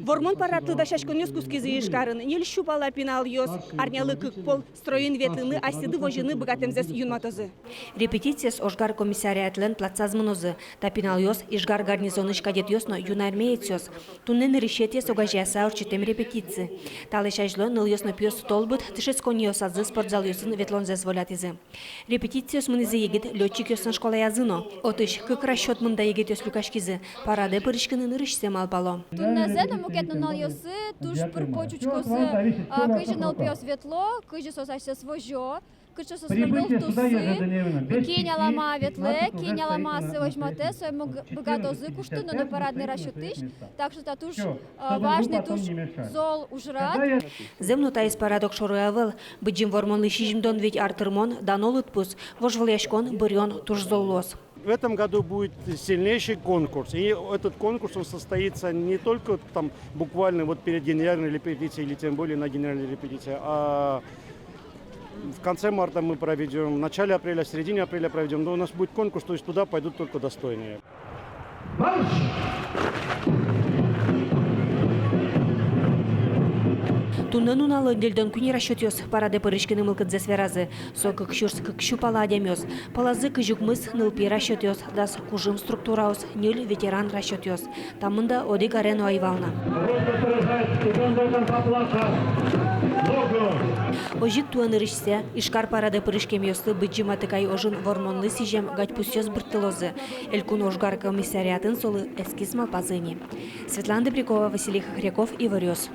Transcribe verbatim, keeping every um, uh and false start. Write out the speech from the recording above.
Вормон парадлы дасяськонъёс кутскизы Ижкарын. Ньыль сю пала пиналъёс арнялы кык пол строен ветлыны, асьсэды возьыны быгатэмзэс юнматозы. Репетициос Ожгар комиссариатлэн плацаз мынозы. Та пиналъёс — Ижгар гарнизонысь кадетъёс но юнармеецъёс. Туннэ нырысетӥез огазеяса ортчытэм репетици. Талэсь азьло нылъёс но пиос толбыт дышетсконниосазы спортзалъёсын ветлонзэс волятӥзы. Репетициос мынӥзы егит лётчикъёслэн школаязы но. Отысь кык расчёт мында егитъёс люкаськизы. Парадэ пыриськыны нырысьсэ малпало. Туннэзэ но мукет нуналъёсы туж пыр-поч учкозы, а, кызьы нылпиос ветло, кызьы соос асьсэс возё, кыӵе соослэн лултуссы, кин алама ветлэ, кин алама ассэ возьматэ, сое мог-, быгатозы куштыны но парадный расчётысь. Так что та туж, а, важный, туж зол ужрад. Зэм но, таиз парад огшоры ӧвӧл. Быдӟым Вормонлы сизьымдон вить ар тырмон — дано лыдпус. Вожвылъяськон, быръён туж зол луоз. В этом году будет сильнейший конкурс. И этот конкурс, он состоится не только там буквально вот перед генеральной репетицией или тем более на генеральной репетиции, а в конце марта мы проведём, в начале апреля, в середине апреля проведём. Но у нас будет конкурс, то есть туда пойдут только достойные. Марш! Туннэ нуналлы ньыльдон куинь расчётъёс парадэ пыриськыны мылкыдзэс веразы. Со кык сюрс кык сю пала адямиос. Пӧлазы кызь укмыс нылпи расчётъёс, дас кужым структураос, ньыль ветеран расчётъёс. Та мында одӥг аре но ӧй вал на. Озьы ик туэ нырысьсэ Ижкар парадэ пыриськемъёслы Быдӟым Атыкай ожын Вормонлы сӥзем гадьпусъёс бырттылозы. Элькун Ожгар комиссариатын солы эскиз малпазы ини. Светлана Добрякова, Василий Хохряков, «Иворъёс».